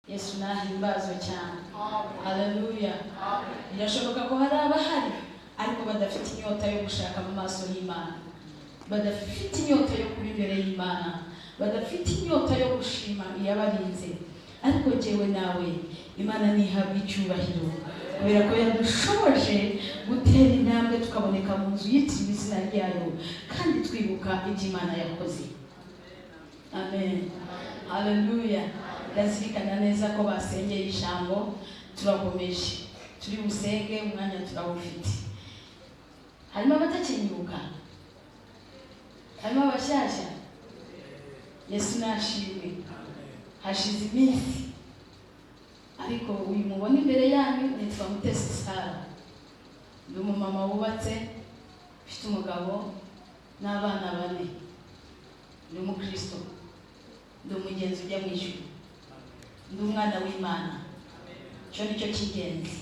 Yesu nahimbazwe cyane. Haleluya. Birashoboka ko hari abahari ariko badafite inyota yo gushaka mu maso y'Imana, badafite inyota yo kuba imbere y'Imana, badafite inyota yo gushima iyabarinze. Ariko jyewe nawe, Imana ntihabwa icyubahiro kubera ko yadushoboje gutera intambwe tukaboneka mu nzu yitiriwe izina ryayo, kandi twibuka ibyo Imana yakoze. Amen, haleluya. Ndazirikana neza ko basengeye ijambo. Turakomeje, turi busenge, umwanya turawufite. Harimo abatakinyibuka, harimo abashyashya. Yesu nashimwe. Hashize iminsi, ariko uyu mubona imbere yanyu nitwa Mutesi Sara. Ndi umumama wubatse, ufite umugabo n'abana bane. Ndi umukristo, ndi umugenzi ujya mu ijuru, ndi umwana w'Imana. Icyo ni cyo cy'ingenzi,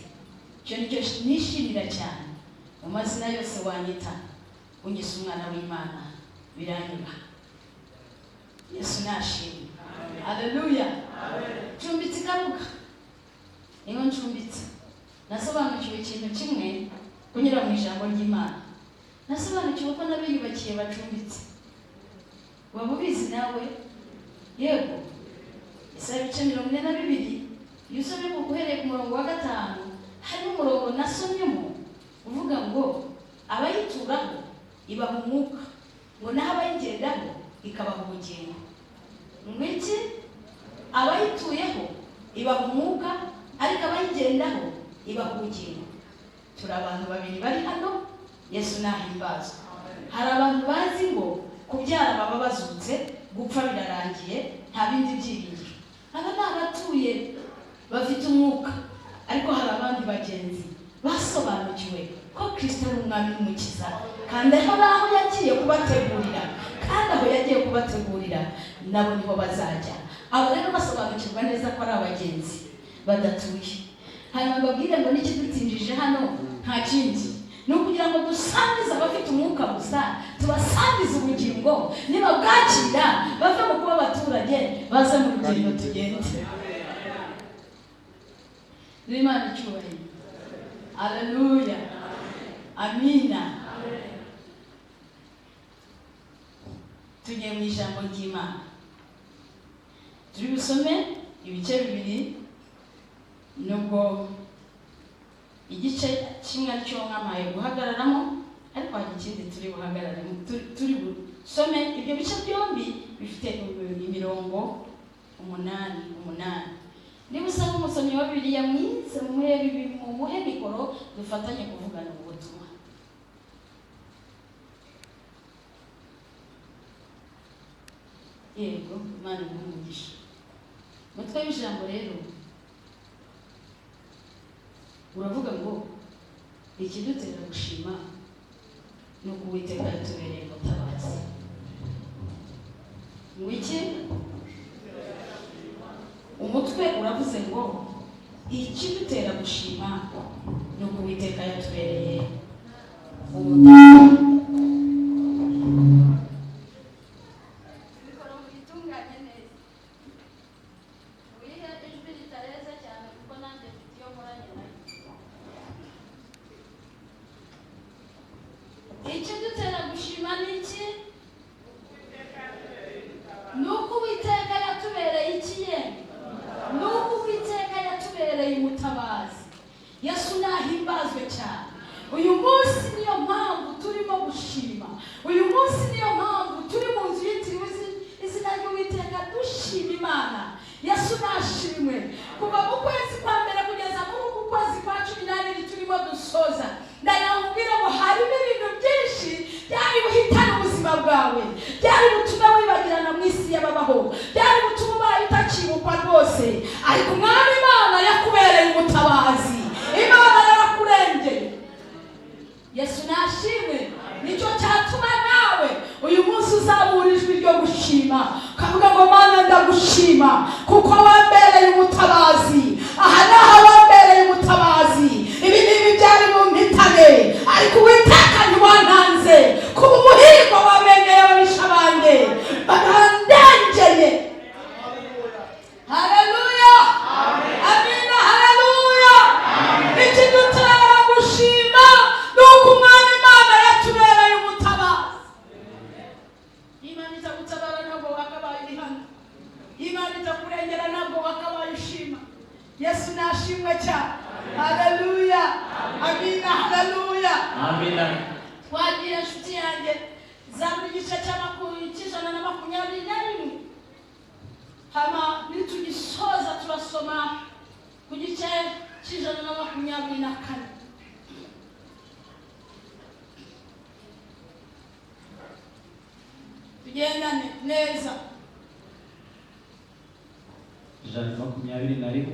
icyo ni cyo nishimira cyane. Mu mazina yose wanyita, unyise umwana w'Imana biranyura. Yesu nashimwe. Haleluya. Ncumbitse i Kabuga, niho ncumbitse. Nasobanukiwe ikintu kimwe kunyura mu ijambo ry'Imana. Nasobanukiwe ko n'abiyubakiye bacumbitse. Waba ubizi nawe? Yego. Yesaya ibice 42, iyo usomye uhereye ku murongo wa 5, harimo umurongo nasomyemo uvuga ngo abayituraho ibaha umwuka, ngo naho abayigendaho ikabaha ubugingo. Ngwiki? Abayituyeho ibaha umwuka, ariko abayigendaho ibaha ubugingo. Turi abantu babiri bari hano. Yesu nahimbazwe. Hari abantu bazi ngo kubyara baba bazutse, gupfa birarangiye, nta bindi byiringiro. Aba ni abatuye bafite umwuka, ariko hari abandi bagenzi basobanukiwe ko Kristo ari umwami n'umukiza, kandi aho naho yagiye kubategurira, kandi aho yagiye kubategurira nabo niho bazajya. Abo rero basobanukirwa neza ko ari abagenzi badatuye. Hanyuma mbabwire ngo n'ikidutinjije hano nta kindi, ni ukugira ngo dusangize abafite umwuka gusa, tubasangize ubugingo, nibabwakira bave mu kuba abaturage baze mu rugendo tugende. N'Imana icyubahiro. Haleluya, amina. Tugiye mu ijambo ry'Imana, turi busome ibice bibiri, nubwo igice kimwe aricyo mwamaye guhagararamo, ariko hari ikindi turi buhagararemo, turi busome. Ibyo bice byombi bifite imirongo 8 8. Niba usanga umusomyi wa Bibiliya mwiza, mumuhe mikoro dufatanye kuvugana ubu butumwa. Yego, Imana iguhe umugisha. Umutwe w'ijambo rero uravuga ngo ikidutera gushima ni uko Uwiteka yatubereye umutabazi. Ngo iki? Umutwe uravuze ngo ikidutera gushima ni uko Uwiteka yatubereye umutabazi. Mikoro muyitunganye neza, wihe ijwi ritareze cyane kuko nanjye mfite iyo nkoranye nayo. Ikidutera gushima ni iki? Ni uko Uwiteka yatubereye iki ye? Ni uko Uwiteka yatubereye umutabazi. Yesu nahimbazwe cyane. Uyu munsi niyo mpamvu turimo gushima. Uyu munsi niyo mpamvu turi mu nzu yitiriwe izina ry'Uwiteka dushima Imana. Yesu nashimwe. Kuva mu kwezi kwa mbere kugeza muri uku kwezi kwa 12 turimo dusoza, ndayambwira ngo harimo ibintu byinshi byari buhitane ubuzima bwawe, byari butume wibagirana mu isi y'ababaho, byari butume ubaye utakibukwa rwose, ariko Umwami Imana yakubereye umutabazi. Imana yarakurengeye. Yesu nashimwe. Nicyo cyatuma nawe uyu munsi uzamura ijwi ryo gushima, ukavuga ngo Mana ndagushima kuko wambereye umutabazi. Aha naho wambereye umutabazi, ibi n'ibi byari mu mpitane, ariko Uwiteka ntiwantanze kuba umuhigo wamenyeye ababisha banjye, barandengeye. Haleluya. Imana itakurengera ntabwo wakabaye ushima. Yesu nashimwe cyane. Haleluya, amina, haleluya. Amina. Twagiye, nshuti yanjye. Zaburi igice 121, hama nitugisoza turasoma ku gice 124. Tugendane neza. 121.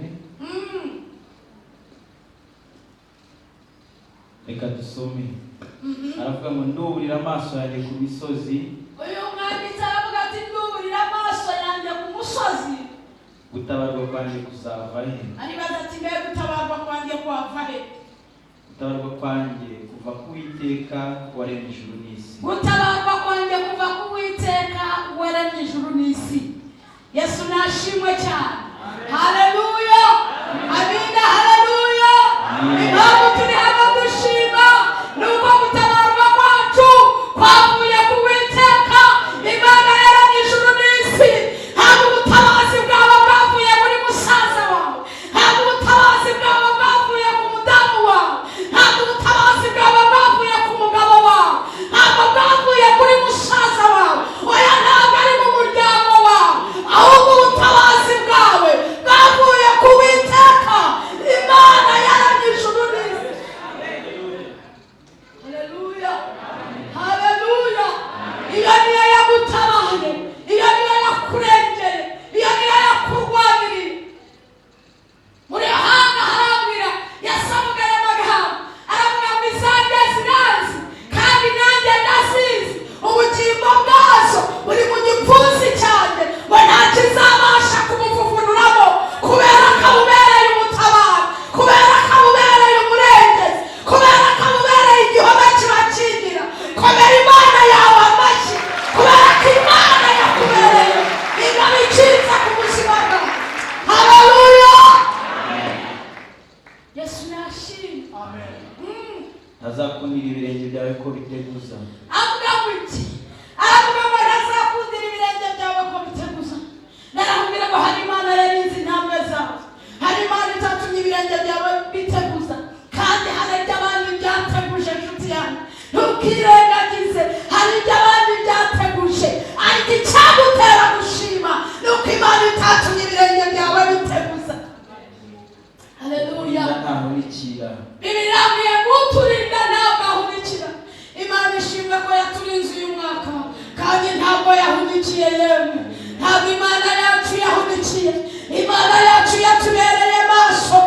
Reka dusome. Aravuga ngo: "Nduburira amaso yanjye ku misozi." Uyu mwanditsi aravuga ati: "Nduburira amaso yanjye ku musozi." Gutabarwa kwanjye kuzava he? Aribaza ati: "Mbe gutabarwa kwanjye kwava he?" Gutabarwa kwanjye kuva ku Uwiteka waremye ijuru n'isi. Gutabarwa kwanjye kuva ku Uwiteka waremye ijuru n'isi. Yesu nashimwe cyane. Haleluya, amina, haleluya. Amen. Impamvu turi hano dushima ni uko gutabarwa kwacu kwavuye ku Uwiteka Imana yaremye ijuru n'isi. Ntabwo ubutabazi bwawe bwavuye muri musaza wawe, ntabwo ubutabazi bwawe bwavuye ku mudamu wawe, ntabwo ubutabazi bwawe bwavuye ku mugabo wawe, ntabwo bwavuye kuri musaza wawe, oya, ntabwo ari mu muryango wawe, ahubwo ubutabazi bwawe bwavuye ku Uwiteka Imana yaremye ijuru n'isi. Haleluya, haleluya. Iyo niyo yagutabaye, iyo niyo yakurengeye, iyo niyo yakurwaniriye. Muri Yohana harambwira, Yesu avuga aya magambo, aravuga ngo: "Izanjye ziranzi kandi nanjye ndazizi, ubugingo bwazo buri mu gipfunsi cyanjye," ngo nta kizabasha kumuvuvunuramo, kubera ko abubereye umutabara, kubera ko abubereye umurengezi, kubera ko abubereye igihome kibakingira. Komera Imana yawe amashyi kubera ko Imana yakubereye ingabo ikinze ku buzima bwawe. Haleluya, Yesu nashimwe. Ntazakundira ibirenge byawe ko biteguza. Avuga ngo iki? Aravuga ngo ntazakundira ibirenge byawe ko biteguza. Narakubwira ngo hari Imana yarinze intambwe zawe, hari Imana itatumye ibirenge byawe biteguza, kandi hari ibyo abandi byateguje. Inshuti yanjye, ntukirengagize, hari ibyo abandi byateguje, ariko icyagutera gushima ni uko Imana itatumye ibirenge byawe biteguza. Haleluya. Urinda ntahunikira. Bibiliya irambwiye ngo uturinda ntabwo ahunikira. Imana ishimwe ko yaturinze uyu mwaka kandi ntabwo yahunikiye. Yemwe, ntabwo Imana yacu yahunikiye. Imana yacu yatubereye maso,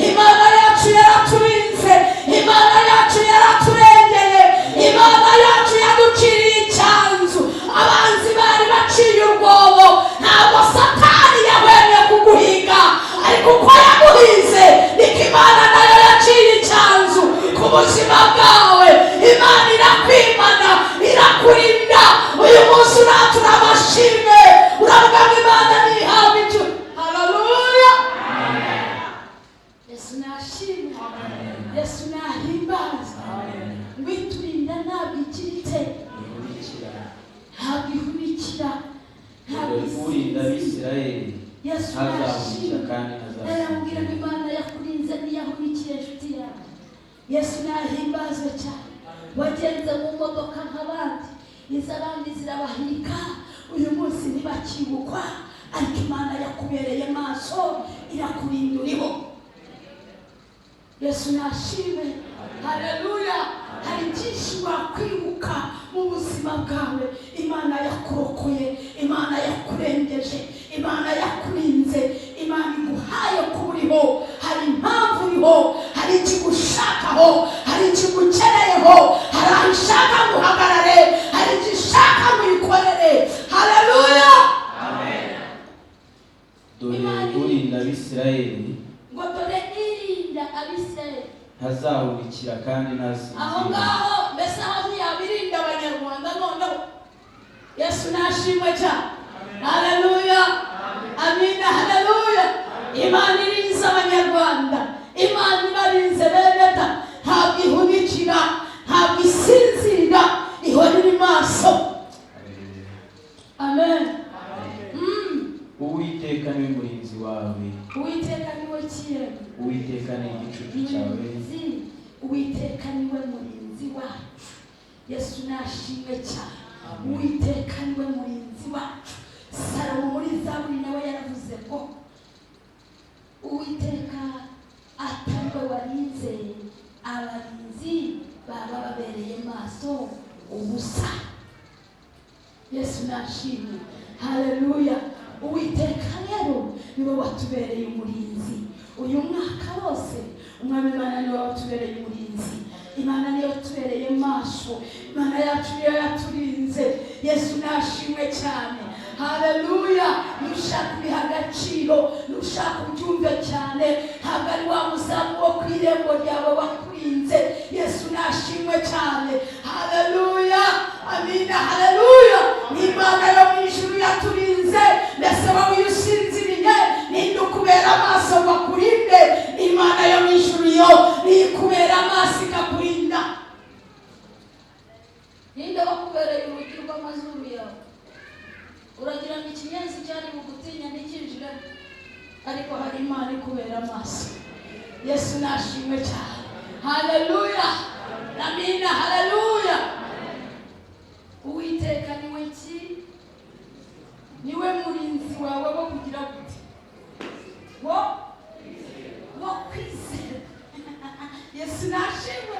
Imana yacu yaraturinze, Imana yacu yaraturengeye, Imana yacu yaduciriye icyanzu abanzi bari baciye urwobo. Ntabwo Satani yahwemye kuguhiga, ariko uko yaguhize niko Imana nayo yaciye icyanzu ku buzima bwawe. Imana irakwimana, irakurinda. Uyu munsi uratura amashimwe, uravuga ngo Imana ntihabwe icyo. Haleluya, Yesu nashimwe, Yesu nahimbaza. Ngo iturinda ntabwo ikiritse. Ihunikira. Ntabwo ihunikira, ntabwo Dore urinda isinzira. Abisirayeli Yesu ntazahunikira nashimwe. kandi Naramubwira ngo ntazasinzira. Imana yakurinze ntiyahunikiye. Inshuti yawe, Yesu nahimbazwe cyane. Wagenze mu modoka nk'abandi, iz'abandi zirabahirika, uyu munsi ntibakibukwa, ariko Imana yakubereye maso, irakurinda, uriho. Yesu nashime. Haleluya. Hari byinshi wakwibuka mu buzima bwawe Imana yakurokoye, Imana yakurengeje, Imana yakurinze, Imana iguhaye kuba uriho. Hari impamvu uriho, hari ikigushakaho, hari ikigukeneyeho, hari aho ishaka ngo uhagarare, hari icyo ishaka ngo uyikorere. Haleluya. Dore urinda Abisirayeli Ngo dore irinda Abisirayeli ntazahunikira kandi aho ntasinzira. ngaho mbese aho ntiyabirinda Abanyarwanda noneho? Yesu nashimwe cyane. Haleluya, amina, haleluya. Imana irinze Abanyarwanda, Imana ibarinze beneta, ntabwo ihunikira, ntabwo isinzira, ihora iri maso. Amen. Uwiteka Uwiteka niwe murinzi wawe. Uwiteka niwe kirego. Uwiteka ni igicucu cyawe. Murinzi. Uwiteka niwe murinzi wacu. Yesu nashimwe cyane. Amen. Uwiteka niwe murinzi wacu. Salomo muri Zaburi nawe yaravuze ngo Uwiteka atari we warinze abarinzi, baba babereye maso ubusa. Yesu nashimwe, haleluya. Uwiteka rero niwe watubereye umurinzi uyu mwaka wose. Umwami Imana niwe watubereye umurinzi. Imana niyo yatubereye maso. Imana yacu niyo yaturinze. Yesu nashimwe cyane, haleluya. Nushaka ubiha agaciro, nushaka ubyumve cyane. Ntabwo ari wa muzamu wo ku irembo ryawe wakurinze. Yesu nashimwe cyane, haleluya, amina, haleluya. Ni Imana yo mu ijuru yaturinze. Mbese wowe iyo usinziriye, ninde ukubera amaso ngo akurinde? Ni Imana yo mu ijuru, yo niyo ikubera amaso ikakurinda. Ninde wakubereye urugi rw'amazuru yawe? Uragira ngo ikinyenzi cyari bugutinya ntikinjiremo? Ariko hari Imana ikubera amaso. Yesu nashimwe cyane, haleluya, amina, haleluya. Uwiteka niwe ki? Niwe murinzi wawe wo kugira gute? Wo kwizera. Yesu nashimwe.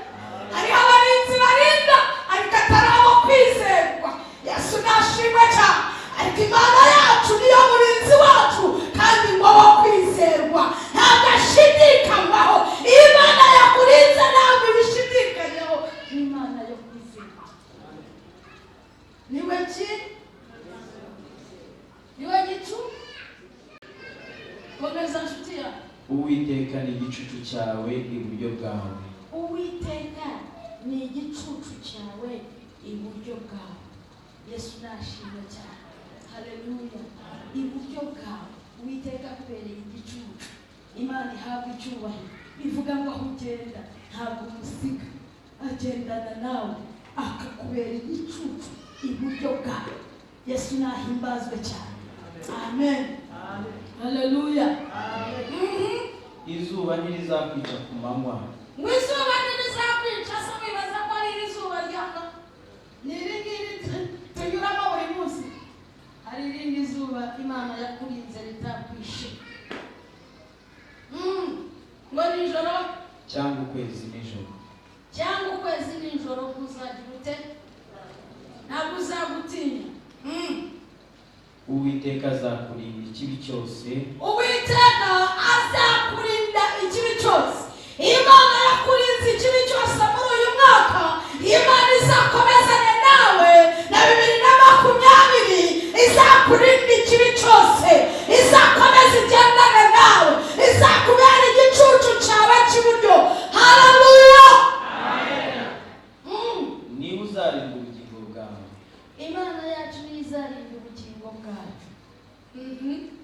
Hariho abarinzi barinda ariko atari abo kwizerwa. Yesu nashimwe cyane. Ariko Imana yacu niyo murinzi wacu, kandi ngo wo kwizerwa, ntabwo ashidikanywaho. Iyo Imana yakurinze, ntabwo ibishidikanyaho. Ni Imana yo kwizerwa. Niwe ki? Niwe gicu. Komeza, nshuti yawe. Uwiteka ni igicucu cyawe iburyo bwawe. Uwiteka ni igicucu cyawe iburyo bwawe. Yesu nashimwe cyane, haleluya. Iburyo bwawe Uwiteka akubereye igicucu. Imana ihabwa icyubahiro. Bivuga ngo aho ugenda ntabwo umusiga, agendana nawe, akakubera igicucu iburyo bwawe. Yesu nahimbazwe cyane, amen, haleluya. Izuba ntirizakwica ku manywa. Ngo izuba ntirizakwica. Se wibaza ko ari iri zuba ryaka? Ni iri ngiri tunyuramo buri munsi. Hari irindi zuba Imana yakurinze ritakwishe. Ngo nijoro. Cyangwa ukwezi nijoro. Cyangwa ukwezi nijoro, kuzagira ute? Ntabwo uzagutinya. Uwiteka azakurinda ikibi cyose. Uwiteka azakurinda ikibi cyose. Imana yakurinze ikibi cyose muri uyu mwaka. Imana izakomezanya nawe na 2020, izakurinda ikibi cyose, izakomeza igendane nawe, izakubera igicucu cyawe cy'iburyo. Haleluya. Niba uzarinda ubugingo bwawe. Imana yacu niyo izarinda ubugingo bwacu.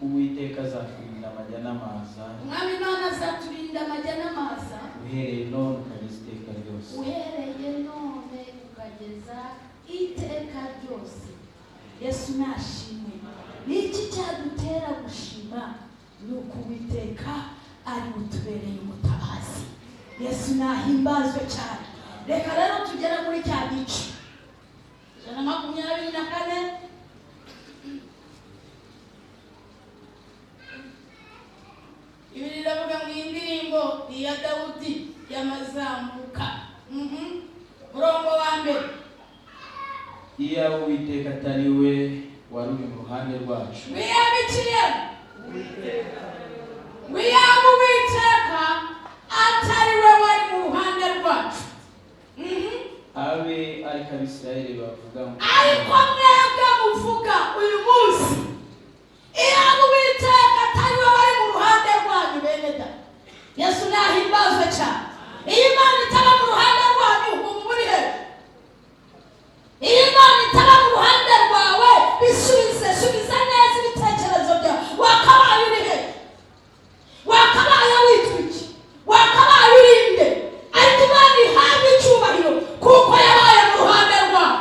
Uwiteka azakurinda amajya n'amaza. Umwami Imana azaturinda amajya n'amaza. Uhereye none ukageza iteka ryose. Uhereye none ukageza iteka ryose. Yesu nashimwe. Ni iki cyadutera gushima? Ni uko Uwiteka ari butubereye umutabazi. Yesu nahimbazwe cyane. Reka rero tugere muri cya gice, 124. Ibiri iravuga ngo iyi ndirimbo ni iya Dawudi y'amazamuka. Murongo wa mbere. Iyo Uwiteka atari we wari uri mu ruhande rwacu. Wiyabikiriye wiyaba Uwiteka atari we wari mu ruhande rwacu. Abe ariko Abisirayeli bavuga ngo. Ariko mwebwe muvuga uyu munsi, iyaba Uwiteka atari we wari mu ruhande rwanyu. Bene da, Yesu nahimbazwe cyane. Iyo Imana itaba mu ruhande rwanyu, ubu muri he? Iyo Imana itaba mu ruhande rwawe, bisubize, subiza neza ibitekerezo byawe, wakabaye uri he? Wakabaye witwa iki? Wakabaye uri nde? Ariko Imana ihabwa icyubahiro kuko yabaye mu ruhande rwawe.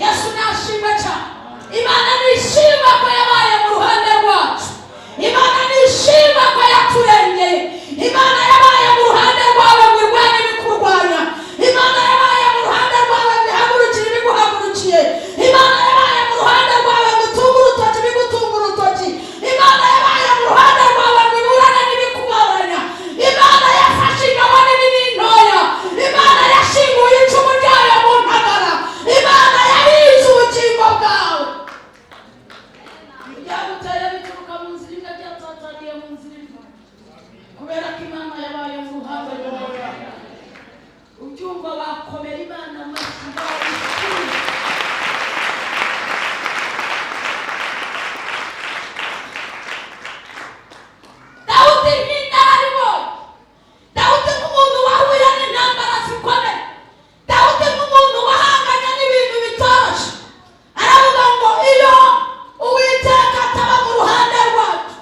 Yesu nashimwe cyane. Imana nishima ko yabaye mu ruhande rwacu. Imana yabaye mu ruhande rwawe ngo irwanye ibikurwanya. Imana yabaye mu ruhande rwawe ngo ihagurukire ibiguhagurukiye. Imana yabaye mu ruhande rwawe ngo utunge urutoki ibigutunga urutoki. Imana yabaye mu ruhande rwawe ngo iburane n'ibikubaranya. Imana yafashe ingabo nini n'intoya. Imana yashinguye icumu ryayo mu ntagara. Imana yarinze ubugingo bwawe. Ibyaguteye bituruka mu nzira imwe, byatataniye mu nzira imwe, kubera ko Imana yabaye mu ruhande rwawe. Ubyumva wakomera Imana amashyi, bayishimye. Dawudi nk'inararibonye, Dawudi nk'umuntu wahuye n'intambara zikomeye, Dawudi nk'umuntu wahanganye n'ibintu bitoroshye, aravuga ngo iyo Uwiteka ataba mu ruhande rwacu,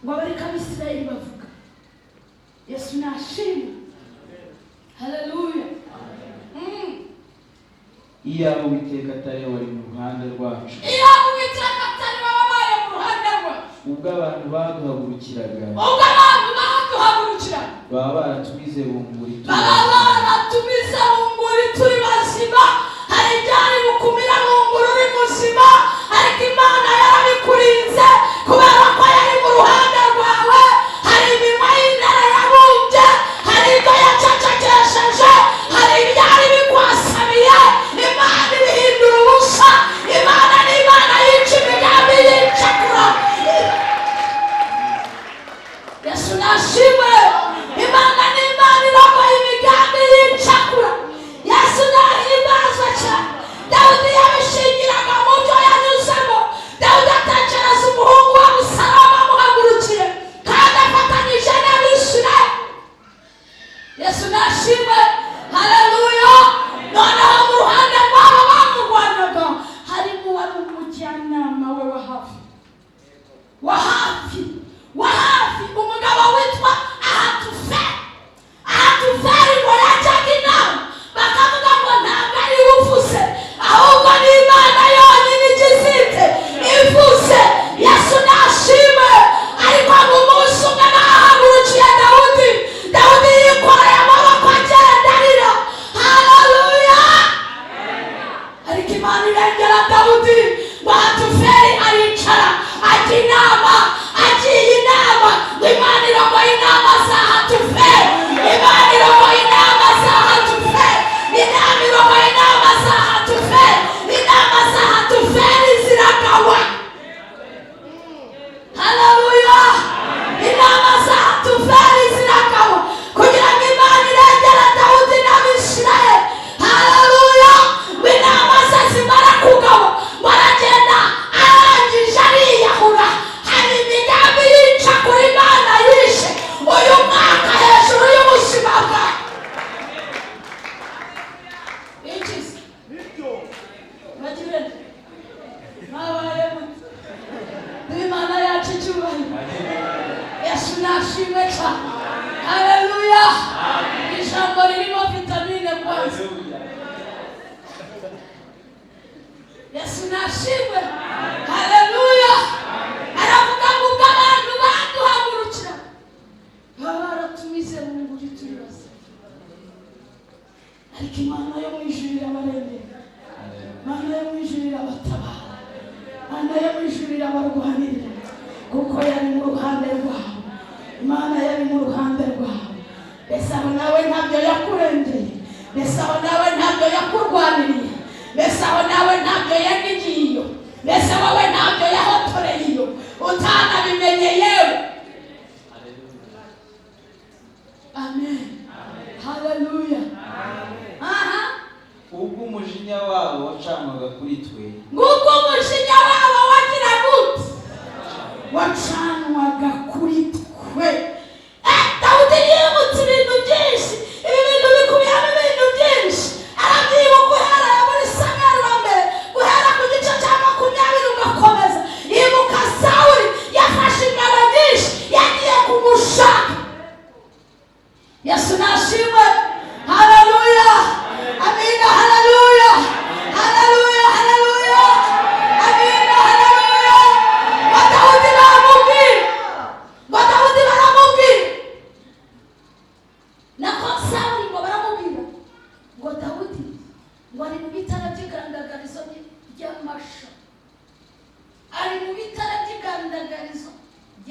ngo abareke Abisirayeli bavuga. Yesu nashimwe, haleluya. Iyaba Uwiteka atari we wari mu ruhande rwacu, Iyo Uwiteka atari we wabaye mu ruhande rwacu, ubwo abantu baduhagurukiraga, ubwo abantu baduhagurukira, baba baratumize bunguri turi baba bazima. Baratumize bunguri turi bazima. Hari ibyari bukumira bunguri uri muzima, ariko Imana yarabikurinze kubera ko yari mu ruhande rwawe. Hari iminwa y'intare yabumbye, hari ibyo yacecekesheje, hari ibyari bikwasabiye, Imana ibihindura ubusa. Imana ni Imana yica imigambi yicakura. Yesu nashimwe. Imana ni Imana irogoye imigambi y'icakura. Yesu nahimbazwe cyane. Dawudi yabishingiraga mu byo yanyuzemo. Dawudi atekereza umuhungu wa Abusalomu amuhagurukiye kandi afatanyije n'Abisirayeli. Yesu nashimwe, haleluya. Noneho mu ruhande rwabo bamurwanyaga harimo uwari umujyanama we wa hafi, wa hafi, wa hafi, umugabo witwa Ahatuferi. Ahatuferi ngo yajyaga inama, bakavuga ngo ntabwo ari we uvuze, ahubwo ni Imana yonyine igize ite? Ivuze. Yesu nashimwe. Ariko ngo umunsi umwe bahagurukiye Dawudi, Dawudi yikoreye amaboko agenda arira. Haleluya. Ariko Imana irengera Dawudi. Ngo Ahatuferi aricara ajya inama, agiye inama, ngo Imana irogoye inama za Hatuferi. Imana irogoye inama za Hatuferi. Inama irogoye inama za Hatuferi. Inama za Hatuferi ziragawa. Haleluya. Inama za Hatuferi ziragawa kugira ngo Imana irengere Dawudi n'Abisirayeli. Haleluya. Ngo inama ze zimara kugaba, ngo aragenda, arangije ariyahura. Hari imigambi yica kuri Imana yishe uyu mwaka hejuru y'ubuzima bwawe. Ikize bagirene mwabaye mute? Imana yacu icyubahiro. Yesu nashimwe cyane, haleluya. Ijambo ririmo vitamine kwanza. Yesu nashimwe, haleluya. Aravuga ngo ubwo abantu baduhagurukira, baba baratumize bunguri turi bazima, ariko Imana yo mu ijuru irabarengera. Imana yo mu ijuru irabatabara. Imana yo mu ijuru irabarwanirira kuko yari mu ruhande rwawe. Imana yari mu ruhande rwawe. Mbese aho nawe ntabyo yakurengeye? Mbese aho nawe ntabyo yakurwaniriye? Mbese aho nawe ntabyo yagigiye iyo? Mbese wowe ntabyo yahotoreye iyo utanabimenye yewe? Amen, haleluya. Aha. Ubwo umujinya wabo wacanwaga kuri twe, Nguko umujinya wabo wagira gute? Wacanwaga kuri twe. Dawudi yibutse ibintu byinshi. Ibi bintu bikubiyemo ibintu byinshi. Arabyibuka uhereye muri Samweli wa mbere, guhera ku gice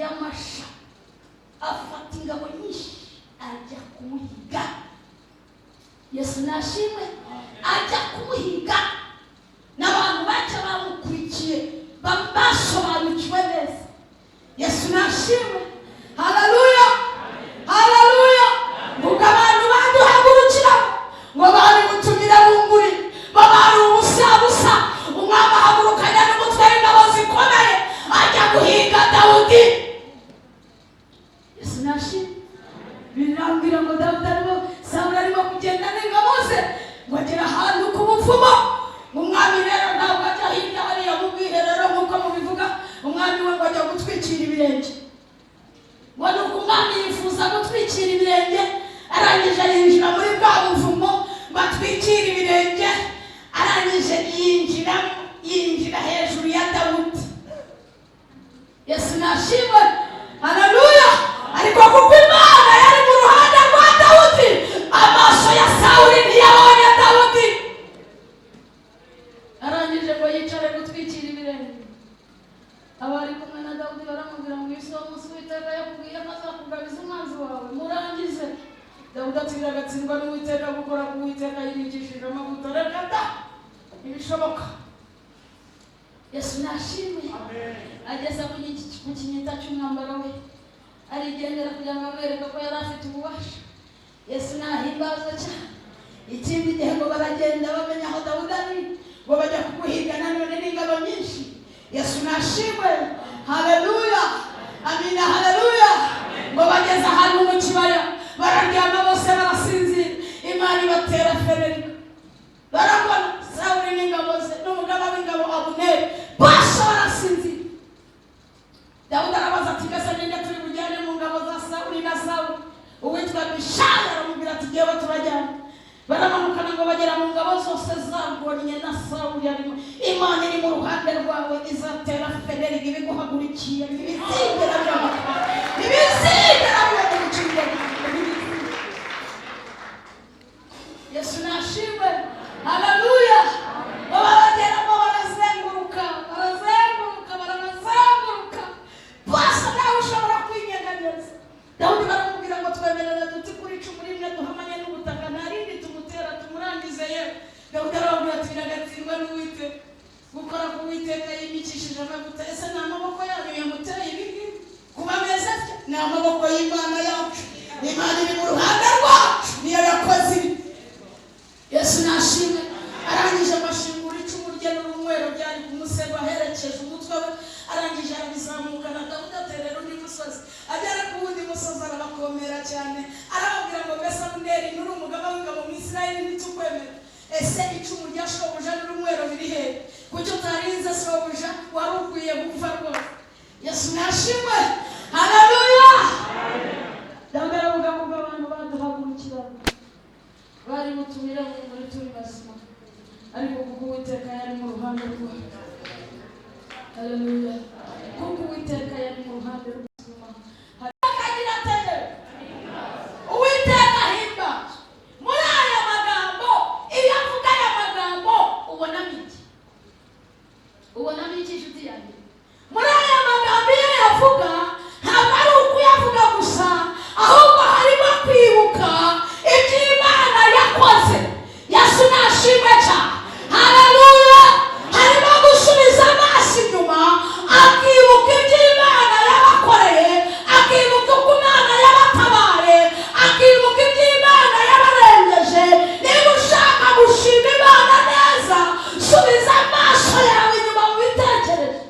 y'amasha, afata ingabo nyinshi ajya kumuhiga. Yesu nashimwe, ajya kumuhiga n'abantu bake bamukurikiye basobanukiwe neza. Yesu nashimwe, haleluya, haleluya. Ngo abantu baduhagurukira ngo bari gutumira bunguri, babari ubusa busa. Umwami ahagurukanya n'umutwe w'ingabo zikomeye ajya guhiga Dawudi. Yesu nashimwe. Birambwira ngo Dawudi arimo, Sawuli arimo kugenda n'ingabo ze ngo agera ahantu ku buvumo. Umwami rero ntabwo ajya hirya hariya mu bwiherero nk'uko mubivuga, umwami we ngo ajya gutwikira ibirenge. Ngo ni uko umwami yifuza gutwikira ibirenge, arangije yinjira muri bwa buvumo batwikira ibirenge, arangije yinjira hejuru ya Dawudi. Yesu nashimwe, haleluya. Ariko kuko Imana yari mu ruhande rwa Dawudi, amaso ya Sawuli ntiyabonye Dawudi. Arangije ngo yicare gutwikira ibirenge. Abari kumwe na Dawudi baramubwira ngo isi uwo munsi Uwiteka yakubwiye ko azakugabiza umwanzi wawe, murangize. Dawudi ati biragatsindwa n'Uwiteka gukora ku Uwiteka yimikishije amavuta, reka da, ntibishoboka. Yesu nashimwe. Ageza ku kinyita cy'umwambaro we, arigendera kugira ngo amwereke ko yari afite ububasha. Yesu nahimbaza cyane. Ikindi gihe ngo baragenda bamenya aho Dawudi ari, ngo bajya kumuhiga nanone n'ingabo nyinshi. Yesu nashimwe, haleluya, amina, haleluya. Ngo bageze ahantu mu kibaya bararyama bose barasinzira, Imana ibatera fererika. Barabona Sawuli n'ingabo ze n'umugaba w'ingabo Abuneri bose barasinzira. Dawudi arabaza ati mbese ninde turi bujyane mu ngabo za Sawuli na Sawuli? Uwitwa Abishayi aramubwira ati jyewe turajyana. Baramanukana ngo bagera mu ngabo zose zagonnye na Sawuli arimo. Imana iri mu ruhande rwawe izatera federika ibiguhagurikiye, ntibizigera biba, ntibizigera biba mu bugingo bwawe. Yesu nashimwe, haleluya. Barageramo barazenguruka, barazenguruka, barazenguruka, bose ntawe ushobora kwinyeganyeza. Dawudi baramubwira ngo twemerera duti kuri icumu rimwe duhamanye n'ubutaka, nta rindi tumutera tumurangize. Yewe Dawudi arababwira ati biragatsindwa n'Uwiteka gukora ku Uwiteka yimikishije amavuta. Ese ni amaboko yanyu yamuteye ibi ngibi kuba meza atya? Ni amaboko y'Imana yacu. Imana iri mu ruhande rwacu niyo yakoze ibi. Yesu nashimwe. Arangije amashingura icumu rye n'urunywero byari ku musego aherekeje umutwe we, arangije arabizamukana. Dawudi aterera undi musozi, agera ku wundi musozi arabakomera cyane, arababwira ngo mbese Abuneri nturi umugaba w'ingabo mu Isirayeli ntitukwemera? Ese icumu rya shobuja n'urunywero biri hehe? Kuki utarinze shobuja? Wari ukwiye gupfa rwose. Yesu nashimwe, haleluya. Dawudi aravuga ngo abantu baduhagurukiraga bari butumire muri turi bazima, ariko kuko Uwiteka yari mu ruhande rwacu, haleluya, kuko Uwiteka yari mu ruhande rw'ubuzima. Akagira ate? Uwiteka ahimbazwe. Muri aya magambo, iyo avuga aya magambo ubonamo iki? Ubonamo iki, inshuti yanjye? Muri aya magambo iyo yavuga ntabwo ari ukuyavuga gusa, ahubwo harimo kwibuka ibyo Imana yakoze. Yesu nashimwe cyane, haleluya. Harimo gusubiza amaso inyuma akibuka ibyo Imana yabakoreye, akibuka uko Imana yabatabaye, akibuka ibyo Imana yabarengeje. Niba ushaka gushima Imana neza, subiza amaso yawe inyuma mu bitekerezo,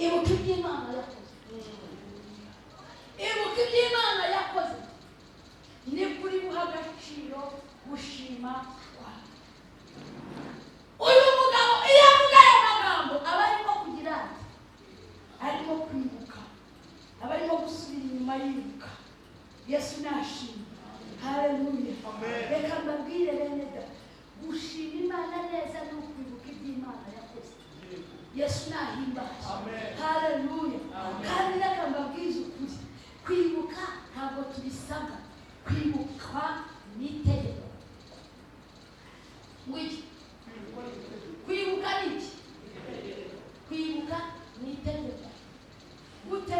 ibuka ibyo Imana yakoze, ibuka ibyo Imana yakoze, nibwo uri buha agaciro gushima kwawe. Uyu mugabo iyo avuga aya magambo aba arimo kugira ati, arimo kwibuka, aba arimo gusubira inyuma yibuka. Yesu nashimwe, haleluya. Reka mbabwire bene data, gushima Imana neza ni ukwibuka ibyo Imana yakoze. Yesu nahimbazwe, haleluya. Kandi reka mbabwize ukuri, kwibuka ntabwo tubisabwa, kwibuka ni itegeko. Ngo iki? Kwibuka ni iki? Kwibuka ni itegeko. Gute?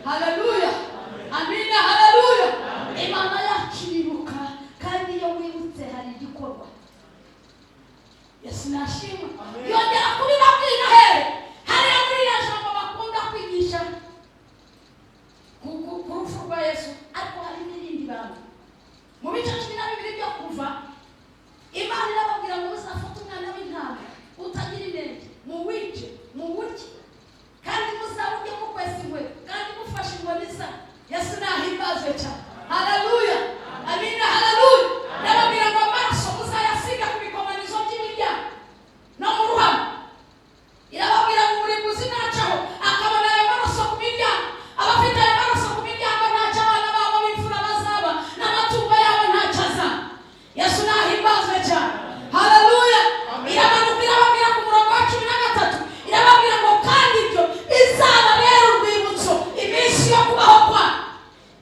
Haleluya, amina, haleluya. Imana yacu iribuka, kandi iyo wibutse hari igikorwa. Yesu nashimwe. Yongera kubibabwira here hariya muri iriya jambo bakunda kwigisha ku rupfu rwa Yesu, ariko hari n'irindi banga mu bice 12 byo Kuva. Imana irababwira ngo muzafate umwana w'intama utagira inenge, muwice, muwurye, kandi muzawurye mukwesa inkweto, kandi mufashe inkoni za. Yesu nahimbazwe cyane. Haleluya, amina, haleluya. Ndababwira ngo amaraso muzayasiga ku bikomanizo by'imiryango no mu ruhame. Irababwira ngo umurimbuzi nacaho akabona ayo maraso ku miryango, abafite ayo maraso ku miryango ntacyo abana babo b'imfura bazaba, n'amatungo yabo ntacyo azaba. Yesu nahimbazwe cyane. Haleluya. Iramanuka irababwira ku murongo wa 13, irababwira ngo kandi ibyo bizababera urwibutso iminsi yo kubaho kwayo.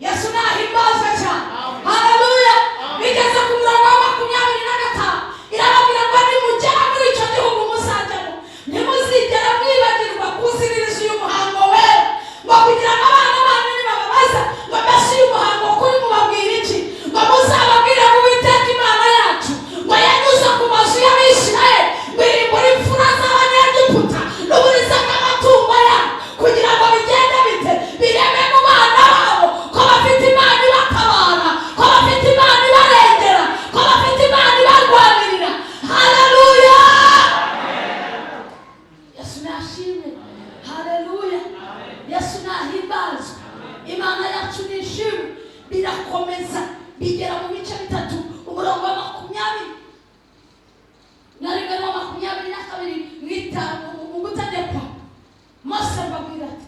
Yesu nahimbazwe cyane. Haleluya. Bigeze ku murongo wa 25, irababwira ngo nimugera muri icyo gihugu muzajyamo, ntimuzigera mwibagirwa kuziririza uyu muhango wera, ngo kugira ngo abana banyu nibababaza ngo mbese uyu muhango kuri mubabwira iki, ngo muzababwire ngo Uwiteka Imana yacu ngo yanyuze ku mazu y'Abisirayeli ngo irimbure imfura z'Abanyegiputa n'uburiza bw'amatungo yabo, kugira ngo bigende bite, bireme mu bana babo ko bafite Imana ibatabara, ko bafite Imana ibarengera, ko bafite Imana ibarwanirira. Haleluya. Yesu nashimwe. Haleluya. Yesu nahimbazwe. Imana yacu nishimwe. Birakomeza bigera mu bice 3, umurongo wa 21 na 22 mu gutegekwa. Mose mbabwira ati,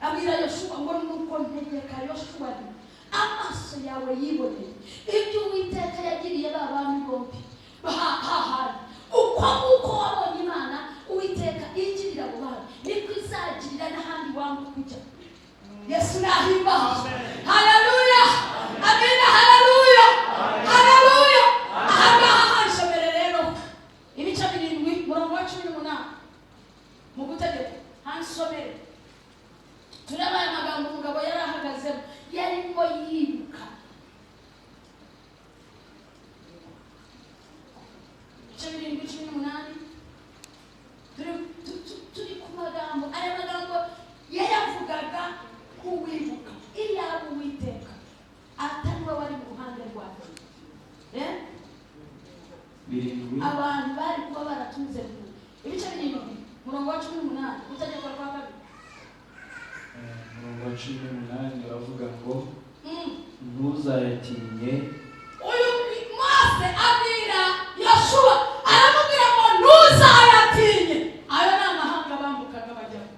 abwira Yoshuwa ngo nuko ntegeka Yoshuwa nti amaso yawe yiboneye ibyo Uwiteka yagiriye ba bami bombi hahandi, uko nguko wabonye Imana Uwiteka igirira abo bami, niko izagirira n'ahandi wanga kujya. Yesu nahimbazwe. Haleluya, amina, haleluya, haleluya. Aha ngaha hansomere rero ibice 7 murongo wa 18 mu gutegeka, hansomere tureba aya magambo umugabo yari ahagazemo, yarimo yibuka. Ibice 7 18, turi ku magambo, aya magambo yayavugaga nk'uwibuka. Iyaba Uwiteka atari we wari mu ruhande rwawe, 7 abantu bari kuba baratunze. Ibice 7 murongo wa 18, gutegekwa kwa kabiri. Umurongo wa 18 uravuga ngo ntuzayatinye. Uyu Mose abwira Yoshuwa aramubwira ngo ntuzayatinye. Ayo ni amahanga bambukaga bajyamo.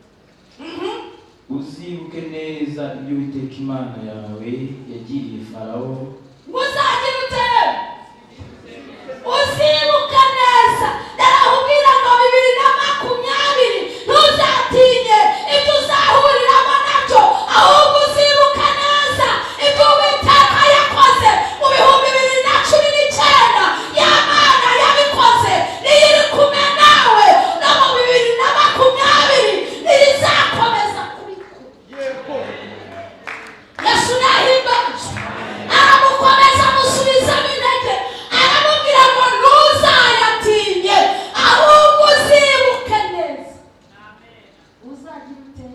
Uzibuke neza ibyo Uwiteka Imana yawe yagiriye Farawo. Uzagira ute? Uzibuke neza. Ndarakubwira ngo 2020 ntuzatinye ibyo uzahuriramo nabyo, ahubwo uzibuke neza ibyo Uwiteka yakoze mu 2019. Ya Mana yabikoze niyo iri kumwe nawe no mu 2020 ntizakomeza kubikora. Yesu nahimbazwe. Aramukomeza amusubizamo intege, aramubwira ngo ntuzayatinye, ahubwo uzibuke neza. Uzagira ute?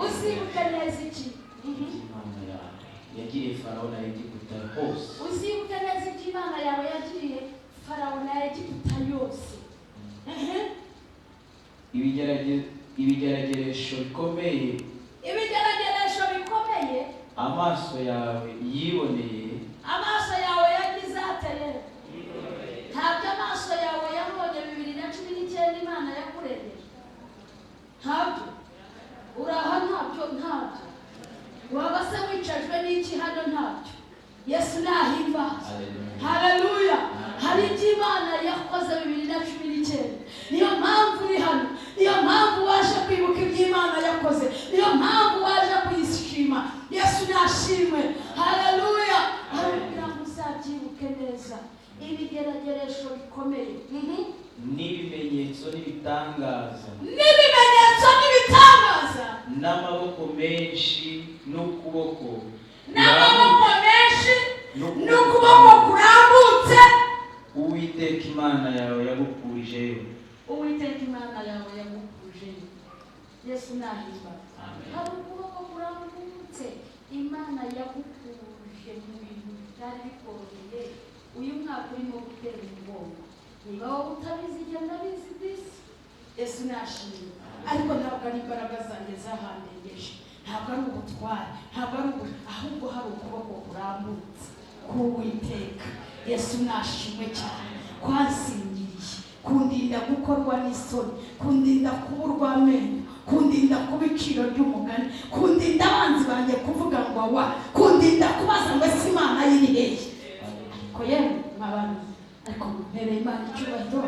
Uzibuke neza iki? Imana yawe yagiriye Farawo na Egiputa hose. Uzibuke neza ibyo Imana yawe yagiriye Farawo na Egiputa yose. Ibigerageresho bikomeye, Ibigerageresho bikomeye amaso yawe yiboneye. Amaso yawe yagize ateye? Ntabyo amaso yawe yabonye 2019 Imana yakurengeye. Ntabyo uraha, ntabyo, ntabyo waba se wicajwe n'iki hano? Ntabyo. Yesu nahimbazwe. Haleluya. Hari ibyo Imana yakoze 2019, niyo mpamvu uri hano, niyo mpamvu waje kwibuka ibyo Imana yakoze, niyo mpamvu waje kuyishima. Yesu nashimwe. Haleluya. Aramubwira ngo uzabyibuke neza ibigerageresho bikomeye, N'ibimenyetso n'ibitangaza, n'ibimenyetso n'ibitangaza, n'amaboko menshi N'ukuboko N'amaboko menshi n'ukuboko kurambutse. Uwiteka Imana yawe yagukurijeyo. Uwiteka Imana yawe yagukujeyo. Yesu nahimba. Hari ukuboko kurambutse Imana yagukuje mu bintu bitari bikoroheye. Uyu mwaka urimo gutera umugongo, niba wowe utabizi, genda abizi disi. Yesu nashimye. Ariko ntabwo ari imbaraga zanjye zahandengeje, ntabwo ari ubutware, ntabwo ari ubu, ahubwo hari ukuboko kurambutse k'Uwiteka. Yesu nashimwe cyane. Kwansingiriye kundinda gukorwa n'isoni, kundinda kuburwa amenyo, kundinda kuba iciro ry'umugani, kundinda abanzi banjye kuvuga ngo wa, kundinda kubaza ngo ese Imana yiri hehe? Ariko yemwe mwabana, ariko mpereye Imana icyubahiro.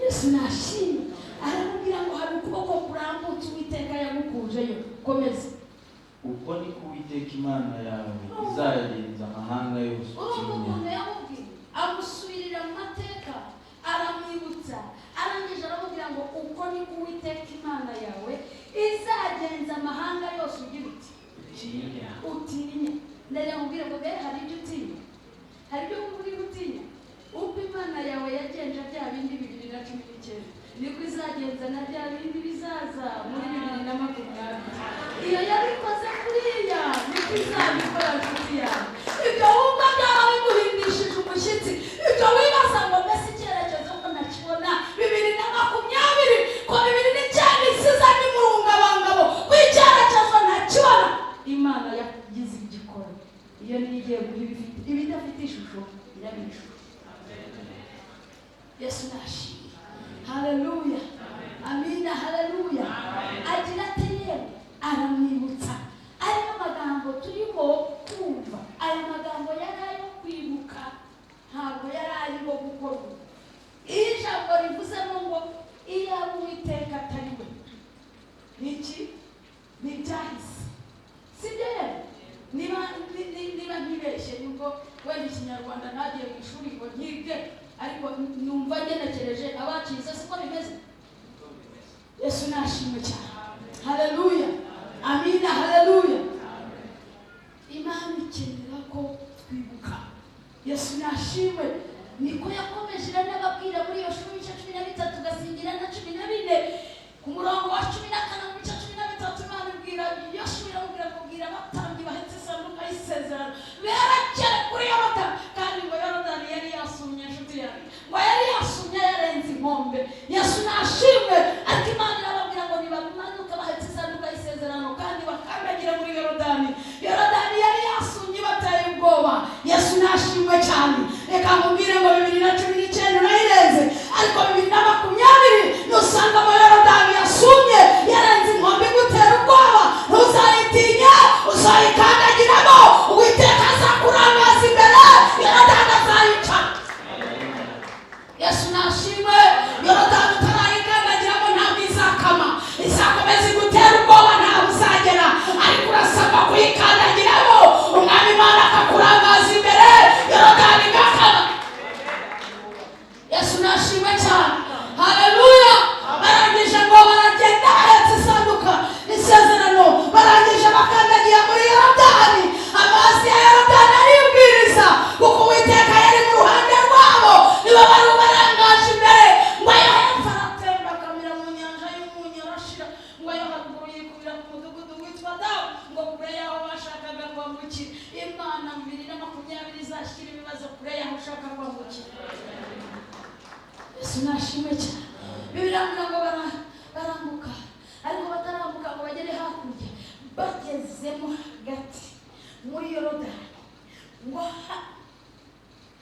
Yesu nashimwe. Aramubwira ngo hari ukuboko kurambutse Uwiteka yagukujeyo. Komeza. Uko niko Uwiteka Imana yawe izayagenza amahanga yose Urumva utinya. ukuntu yamubwiye, amusubirira mu mateka, aramwibutsa, arangije aramubwira ngo uko niko Uwiteka Imana yawe izagenza amahanga yose ugira uti Utinya. Utinya. Ndagira mubwire ngo mbere hari ibyo utinya, hari ibyo wumva uri gutinya. Uko Imana yawe yagenje bya bindi 2019, niko izagenza na bya bindi bizaza muri 2020. Iyo yabikoze kuriya, niko izabikora, nshuti yawe. Ibyo wumva byaba biguhindishije umushyitsi, ibyo wibaza ngo mbese icyerekezo ko ntakibona 2020, ko 2009 isiza ni mu rungabangabo, ko icyerekezo ntakibona, Imana yagize igikora. Iyo niyo igiye guha ibifite ibidafite ishusho, irabiha ishusho. Yesu nashimwe. Haleluya, amina, haleluya. Agira ati yewe, aramwibutsa ariyo magambo turimo kumva. Aya magambo yari ayo kwibuka, ntabwo yari arimo gukorwa. Iyo ijambo rivuzemo ngo iyaba Uwiteka atari we, ni iki? Ni ibyahise, sibyo? Rero niba niba ntibeshye, nubwo wenda Ikinyarwanda ntagiye mu ishuri ngo nkige, ariko numva ngenekereje abakize siko bimeze. Yesu nashimwe cyane. Haleluya, amina, haleluya. Imana ikenera ko twibuka. Yesu nashimwe. Niko yakomeje iranababwira muri iyo shuri, ibice 13, gasingira na 14, ku murongo wa 14 mu bice 13. Imana ibwira Yoshuwa, iramubwira ngo bwira abatambyi bahetse isanduka y'isezerano berekere kuri Yorodani. Kandi ngo Yorodani yari yasumye, inshuti yanjye, ngo yari yasumye, yarenze inkombe. Yesu nashimwe. Ariko Imana irababwira ngo nibamanuka bahetse isanduka y'isezerano kandi bakandagira muri Yorodani. Yorodani yari yasumye, bateye ubwoba. Yesu nashimwe cyane. Reka nkubwire ngo 2019 urayirenze, ariko 2020 nusangamo Yorodani yasumye, yarenze inkombe, igutera ubwoba, ntuzayitinye, uzayikandagiramo. Uwiteka azakurangaza imbere, Yorodani azayica. Yesu nashimwe. Yorodani utarayikandagiramo ntabwo izakama, izakomeza igutera ubwoba, ntawe uzagera. Ariko urasabwa kuyikandagiramo, Umwami Imana akakurangaza imbere, Yorodani igakama. Yesu nashimwe cyane. Haleluya. Barangije ngo baragenda bahetse isanduka isezerano, barangije bakandagiye muri Yorodani, amazi ya Yorodani aribwiriza, kuko Uwiteka yari mu ruhande rwabo, nibo bari barangaje imbere. Ngo ayo hepfo aratemba akamira mu nyanja y'Umunyu, arashira. Ngo ayo haruguru yikubira ku mudugudu witwa Dawu, ngo kure y'aho bashakaga kwambukira. Imana 2020 izashyira ibibazo kure y'aho ushaka kwambukira. Yesu nashimwe cyane. Bibiliya ngo barambuka, ariko batarambuka ngo bagere hakurya, bagezemo hagati muri Yorodani, ngo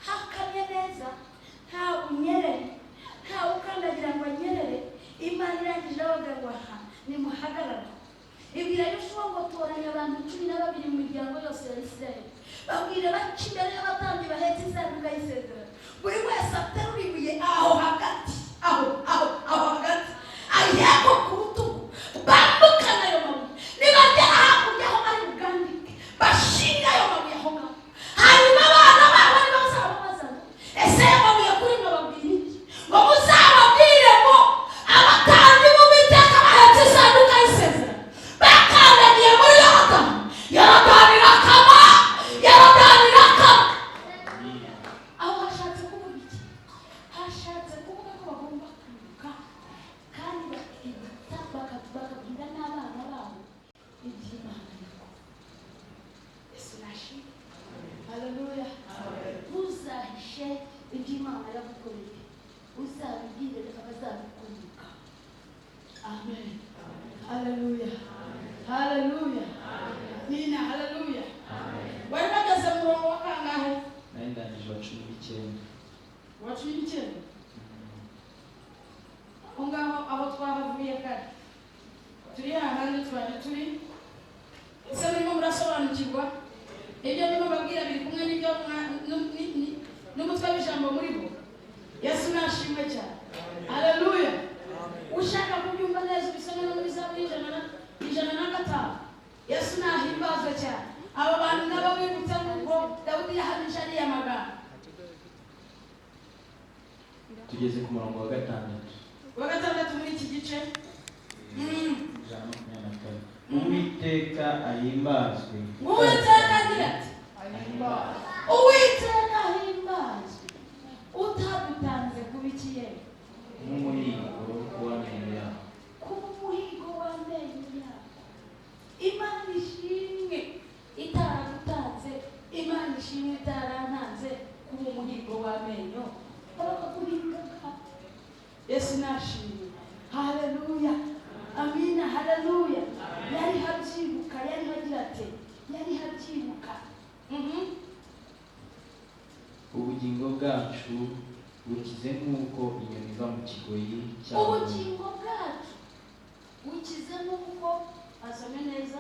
hakamye neza, nta bunyerere, nta ukandagira ngo anyerere. Imana irangije abavuga ngo aha nimuhagarara. Ibwira Yoshuwa ngo toranya abantu 12 mu miryango yose ya Isirayeli, babwira baca imbere y'abatambyi bahetse isanduka y'isezerano, buri wese aterura ibuye aho hagati, aho hagati, ayeko ku rutugu, bambukana ayo mabuye. Nibagera hakurya aho bari bugandike, bashinga ayo mabuye aho ngaho. Hanyuma abana babo nibazaba bazana ese ayo mabuye kuri mwe babwira iki? Ngo muzababwire ngo abatambyi b'Uwiteka bahetse isanduka y'isezerano bakandagiye muri Yorodani. Haleluya. Nina haleluya. Wari bageze mu murongo wa kangahe? Nari ndangije wa 19. Wa 19. Aho ngaho aho twahavuye kare turi hahandi twari turi. Ese murimo murasobanukirwa ibyo ndimo babwira biri kumwe n'ibyo n'umutwe w'ijambo muri bo? Yesu nashimwe cyane. Haleluya. Ushaka kubyumva neza ubisome no muri Zaburi 105. Yesu nahimbazwe cyane. Aba bantu nabo bibutse nk'uko Dawidi yahamije ariya magambo. Tugeze ku murongo wa 6. Wa 6 muri iki gice. 124. Uwiteka ahimbazwe. Uwiteka agira ati Uwiteka ahimbazwe utadutanze kuba ikiye nk'umuhigo w'amenyo yabo. Kuba umuhigo w'amenyo yabo. Imana ishimwe itaragutanze, Imana ishimwe itarantanze kuba umuhigo w'amenyo bakaguhigaga. Yesu nashimwe. Haleluya. Amina. Haleluya. Yari habyibuka, yari hagira ati yari habyibuka. Ubugingo bwacu bukize nk'uko inyoni iva mu kigoyi cyabo. Ubugingo bwacu bukize nk'uko, asome neza.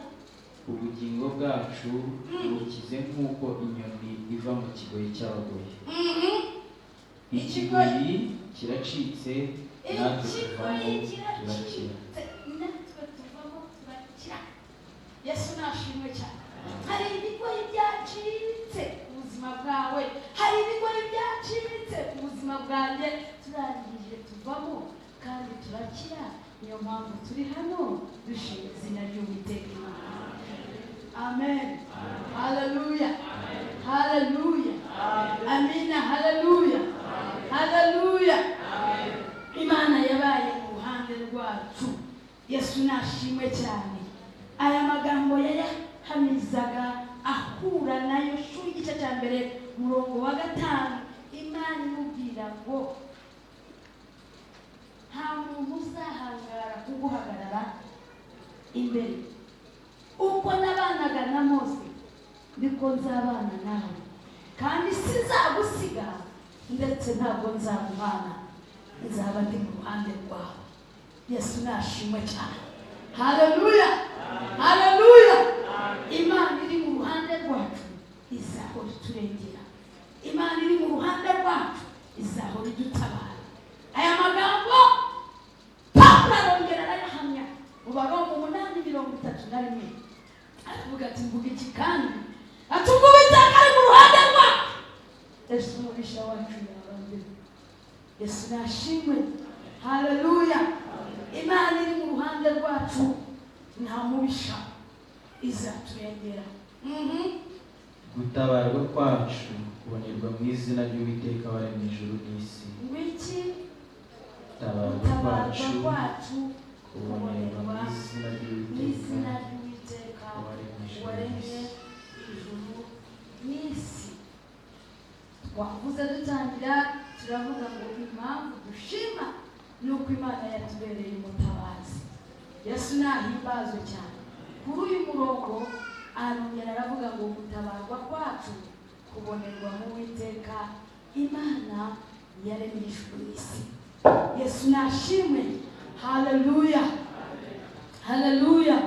Ubugingo bwacu bukize nk'uko inyoni iva mu kigoyi cy'abagoyi. Ikigoyi kiracitse natwe tuvamo turakira. Natwe tuvamo turakira. Yesu nashimwe cyane. Hari ibigoyi byacitse ku buzima bwawe, hari ibigoyi byacitse ku buzima bwanjye, turangije tuvamo kandi turakira. Niyo mpamvu turi hano dushima izina ry'Uwiteka Imana. Amen. Haleluya. Haleluya. Amina. Haleluya. Haleluya. Imana yabaye mu ruhande rwacu. Yesu nashimwe cyane. Aya magambo yayahamizaga ahura na Yoshuwa igice cya 1 umurongo wa 5. Imana imubwira ngo nta muntu uzahangara kuguhagarara imbere. Uko nabanaga na Mose niko nzabana nawe, kandi sinzagusiga ndetse ntabwo nzaguhana, nzaba ndi mu ruhande rwawe. Yesu nashimwe cyane. Haleluya. Haleluya. Imana iri mu ruhande rwacu izahora iturengera. Imana iri mu ruhande rwacu izahora idutabara. Aya magambo Pawulo arongera arayahamya mu Baroma 8:31. Aravuga ati mvuga iki kandi? Ati ubwo Uwiteka ari mu ruhande rwacu, Yesu umubisha wacu yaba nde? Yesu nashimwe. Haleluya. Imana iri mu ruhande rwacu nta mubisha, izaturengera. Gutabarwa kwacu kubonerwa mu izina ry'Uwiteka waremye ijuru n'isi. Ngwiki Gutabarwa kwacu kubonerwa kubonerwa mu izina izina ry'Uwiteka ry'Uwiteka waremye ijuru n'isi. Twavuze dutangira turavuga ngo impamvu dushima ni uko Imana yatubereye umutabazi. Yesu nahimbazwe cyane. Kuri uyu murongo arongera aravuga ngo gutabarwa kwacu kubonerwa mu Uwiteka Imana yaremye ijuru n'isi. Yesu nashimwe. Haleluya. Haleluya.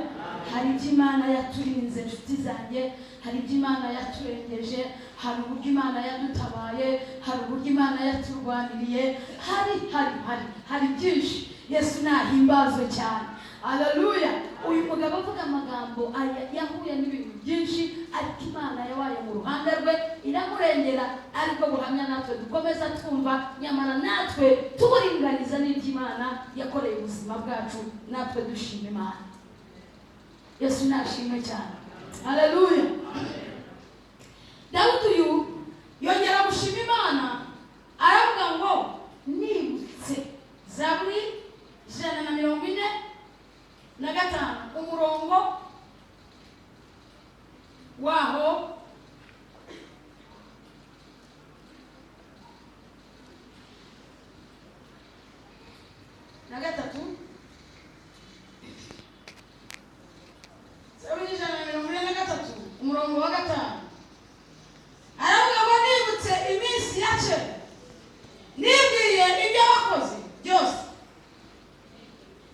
Hari ibyo Imana yaturinze inshuti zanjye, hari ibyo Imana yaturengeje, hari uburyo Imana yadutabaye, hari uburyo Imana yaturwaniriye, hari hari hari hari byinshi. Yesu nahimbazwe cyane. Haleluya. Uyu mugabo avuga amagambo yahuye n'ibintu byinshi, ariko Imana yabaye mu ruhande rwe iramurengera, ariko buhamya natwe dukomeza twumva, nyamara natwe tuburinganiza n'ibyo Imana yakoreye ubuzima bwacu, natwe dushima Imana. Yesu nashimwe cyane. Haleluya. Dawudi uyu yongera gushima Imana aravuga ngo nibutse Zaburi 145 umurongo waho na 3. Umurongo wa 5 aravuga ngo nibutse iminsi ya kera, nibwiye ibyo wakoze byose,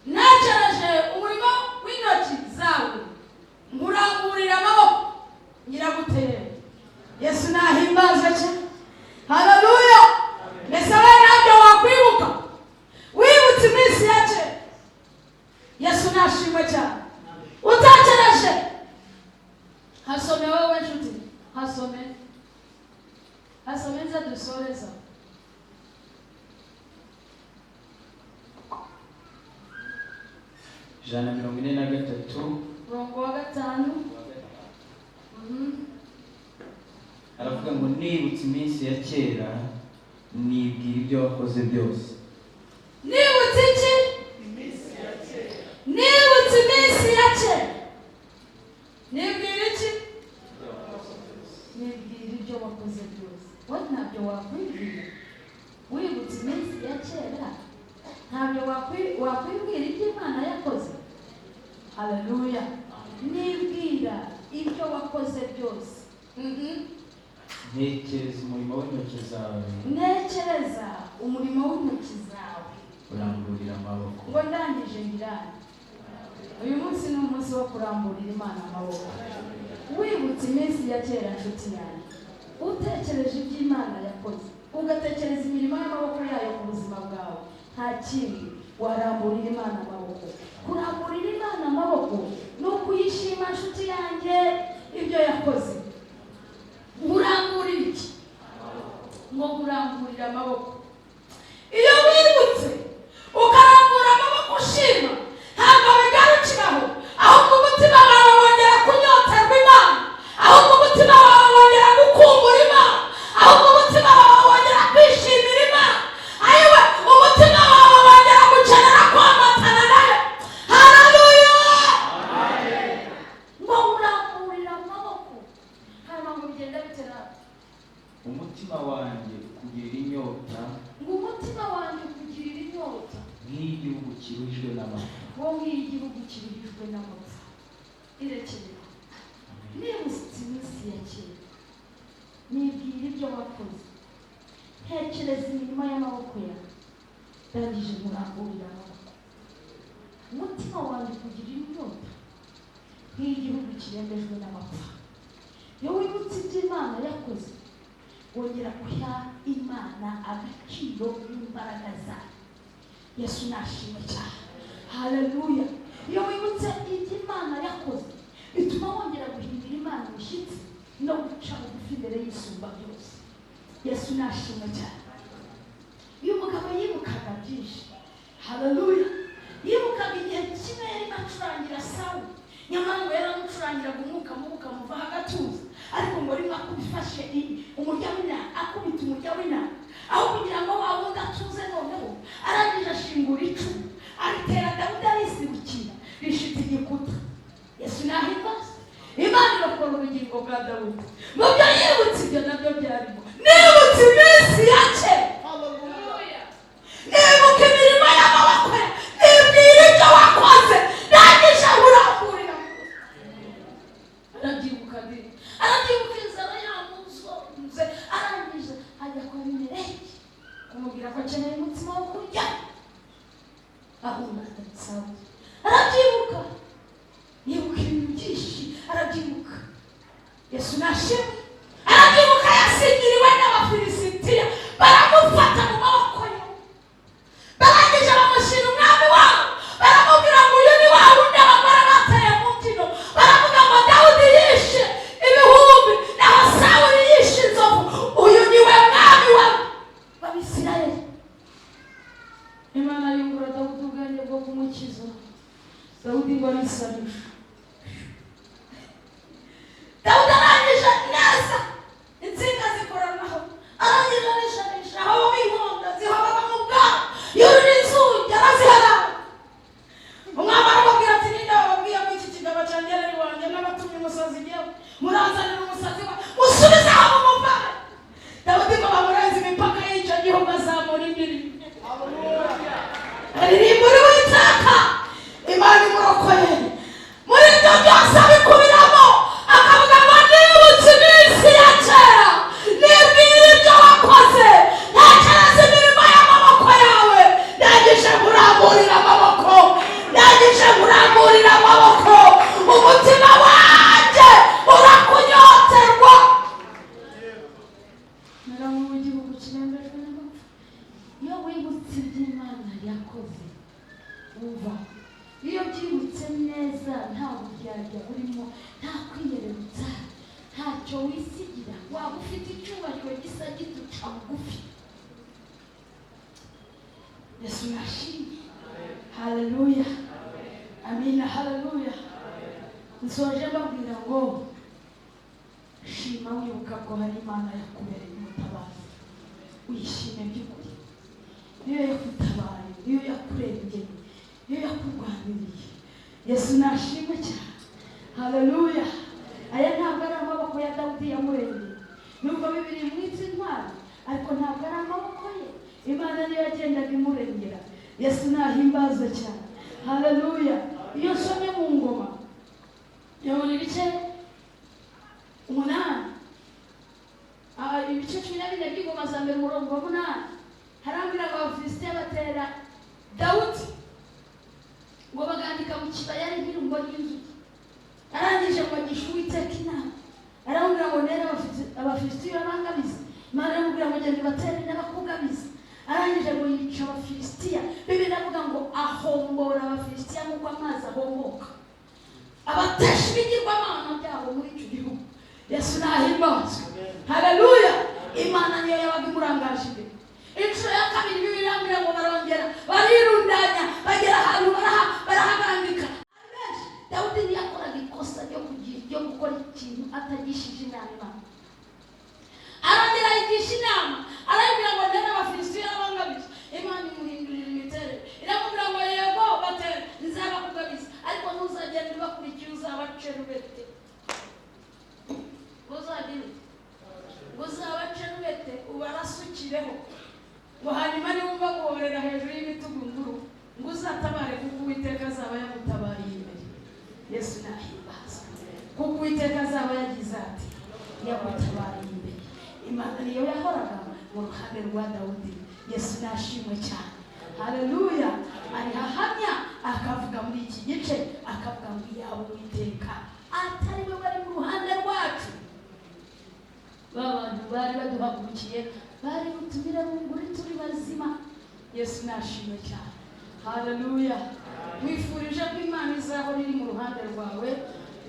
ntekereje umurimo w'intoki zawe, nkuramburira amaboko nyiragutera. Yesu nahimbaza cyane. Haleluya. Mbese we ntabyo wakwibuka wibutse iminsi ya kera? Yesu nashimwe cyane. Utekereje, hasome wowe nshuti, hasome, hasome nze dusoreza. 143 Umurongo wa 5. Aravuga ngo nibutse iminsi ya kera, nibwira ibyo wakoze byose. Nibutse iki? Nibutse iminsi ya kera, nibwira iki? Nibwira ibyo wakoze byose. Wowe ntabyo wakwibwira wibutse iminsi ya kera? Ntabyo wakwibwira ibyo Imana yakoze? Haleluya. Nibwira ibyo wakoze byose. Ntekereza umurimo w'intoki zawe. Ntekereza umurimo w'intoki zawe, uramburira amaboko. Ngo ndangije ngirane. Uyu munsi ni umunsi wo kuramburira Imana amaboko. Wibutse iminsi ya kera nshuti yanjye, utekereje ibyo Imana yakoze, ugatekereza imirimo y'amaboko yayo ku buzima bwawe, nta kindi waramburira Imana amaboko. Kuramburira Imana amaboko ni ukuyishima nshuti yanjye ibyo yakoze. Nkuramburira iki? Ngo nkuramburira amaboko. Iyo wibutse ukarambura amaboko ushima, ntabwo bigarukiraho, ahubwo umutima wawe wongera kunyoterwa Imana, ahubwo umutima wawe wongera gukumbura Imana, ahubwo umutima wawe wongera kwishimira Imana, ayiwe umutima wawe wongera gukenera kwamatana nayo. Haleluya. Ngo uramburira amaboko, hanyuma ngo bigenda bitera. Umutima wanjye ukugirira inyota, Ngo umutima wanjye ukugirira inyota nk'igihugu kiruhijwe n'amapfa. Ngo nk'igihugu kiruhijwe n'amapfa. Irekera. Nibutse iminsi ya kera, nibwira ibyo wakoze, ntekereza imirimo y'amaboko yawe, ndangije nkuramburira amaboko. Umutima wanjye ukugirira inyota nk'igihugu kirembejwe n'amapfa. Iyo wibutse ibyo Imana yakoze, wongera guha Imana agaciro n'imbaraga zayo. Yesu nashimwe cyane. Haleluya. Iyo wibutse ibyo Imana yakoze, bituma wongera guhindura Imana umushyitsi no guca bugufi imbere y'isumba byose. Yesu nashimwe cyane. Uyu mugabo yibukaga byinshi. Haleluya. Yibukaga igihe kimwe yarimo acurangira Sawuli, nyamara ngo yaramucurangiraga umwuka mubi ukamuvaho agatuza, ariko ngo rimwe akubifashe umurya w'inanga, akubita umurya w'inanga, aho kugira ngo wa wundi atuze noneho, arangije ashingura icumu aritera Dawidi arisibukira rishita igikuta. Yesu nahimbaza. Imana irokora ubugingo bwa Dawidi. Mu byo yibutse ibyo nabyo byarimo. Nibutse iminsi ya kera, nibuka imirimo y'amaboko, nibwira ibyo wakoze, ndangije nkuramburira. Arabyibuka, arabyibuka inzara yamuzonze, arangije ajya kwa Abimeleki kumubwira ko akeneye umutsima wo kurya, ahunga Sawuli. Arabyibuka, yibuka ibintu byinshi, arabyibuka. Yesu nashimwe. Arabyibuka yasingiriwe n'Abafilisitiya, baramufata mu maboko ye, barangije bamushyira umwami wabo, baramubwira ngo uyu ni wa wundi abagore bateye mu mbyino, baravuga ngo Dawudi yishe ibihumbi, naho Sawuli yishe inzovu, uyu ni we mwami w'Abisirayeli. Imana yungura Dawudi ubwenge bwo kumukiza. Dawudi ngo arisanisha. Dawudi arangije neza, insinga zikoranaho, arangije arishanisha, aho inkonda zihababa mu bwabo, yurira inzugi araziharara. Umwami arababwira ati ninde wababwiye ko iki kigabo cyanjye ari wanjye, n'abatumye umusazi ngewe, muranzanira umusazi wa musubize aho mumuvane. Dawudi ngo bamurenze imipaka y'icyo gihugu, azamura indirimbo, aririmba uri Uwiteka, Imana imurokoye. Muri ibyo byose abikubiramo, akavuga ngo Ntacyo wisigira. Waba ufite icyubahiro gisa gituca bugufi. Yesu nashimye. Haleluya, amina, haleluya. Nsoje mbabwira ngo shima wibuka ko hari Imana yakubereye umutabazi. Uyishime by'ukuri, niyo yakutabaye, niyo yakurengeye, niyo yakurwaniriye. Yesu nashimwe cyane. Haleluya. Aya ntabwo ari amaboko ya Dawudi yamurengeye, nubwo Bibiri imwita intwari, ariko ntabwo ari amaboko ye. Imana niyo yagendaga imurengera. Yesu nahimbazwe cyane. Haleluya. Iyo nsomye mu Ngoma, yabona ibice 8, ibice 14 by'Ingoma za Mbere, umurongo wa 8, harambwira ngo Abafilisitiya batera Dawudi, ngo bagandika mu kibaya ari nk'irumbo ry'inzuki. Arangije ngo agisha Uwiteka inama, aramubwira ngo nere Abafilisitiya bangabize. Imana iramubwira ngo genda ubatere n'abakugabiza. Arangije ngo yica Abafilisitiya. Bibiliya iravuga ngo ahombora Abafilisitiya nk'uko amazi ahomboka, abatesha ibigirwamana byabo muri icyo gihugu. Yesu nahimbazwe. Haleluya. Imana niyo yabaga imurangaje imbere. Inshuro ya kabiri, Bibiliya irambwira ngo barongera barirundanya, bagera ahantu barahagandika ari benshi. Dawudi ntiyakoraga ikosa ryo gukora ikintu atagishije inama Imana. Arongera ayigisha inama, arayibwira ngo ndebe Abafilisitiya n'abangabije. Imana imuhindurira imiterere, iramubwira ngo yego, batere, nzabakugabiza, ariko ntuzagenda ubakurikiye, uzabacera ubete. Uzagira ute? Uzabace rubete, ubarasukireho, ngo hanyuma niwumva guhorera hejuru y'ibitugunguru, ngo uzatabare, kuko Uwiteka azaba yagutabariye imbere. Yesu nahimbaza, kuko Uwiteka azaba yagize ati yagutabariye imbere. Imana niyo yahoraga mu ruhande rwa Dawudi. Yesu nashimwe cyane. Haleluya. Arihahamya, akavuga muri iki gice, akavuga ngo iyaba Uwiteka atari we wari mu ruhande rwacu, ba bantu bari baduhagurukiye bari butumire bunguri turi bazima. Yesu nashimwe cyane. Haleluya. Wifurije ko Imana izahora iri mu ruhande rwawe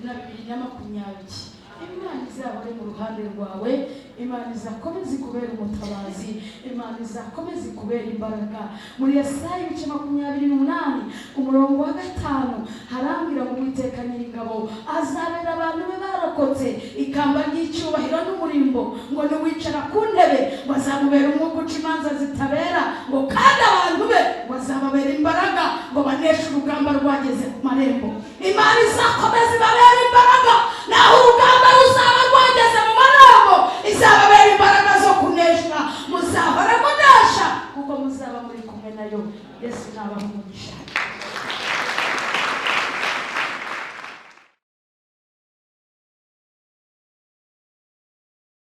na 2020. Imana izahora iri mu ruhande rwawe. Imana izakomeza ikubera umutabazi, Imana izakomeza ikubera imbaraga. Muri Yesaya ibice 28, umurongo wa 5, harambwira ngo Uwiteka Nyiringabo azabera abantu be barokotse ikamba ry'icyubahiro n'umurimbo, ngo niwicara ku ntebe ngo azamubera umwuka uca imanza zitabera, ngo kandi abantu be ngo azababera imbaraga, ngo baneshe urugamba rwageze ku marembo. Imana izakomeza ibabera imbaraga naho urugamba ruzaba rwageze mu marembo. Izababera imbaraga zo kunesha, muzahora munesha kuko muzaba muri kumwe nayo. Yesu nabaha umugisha.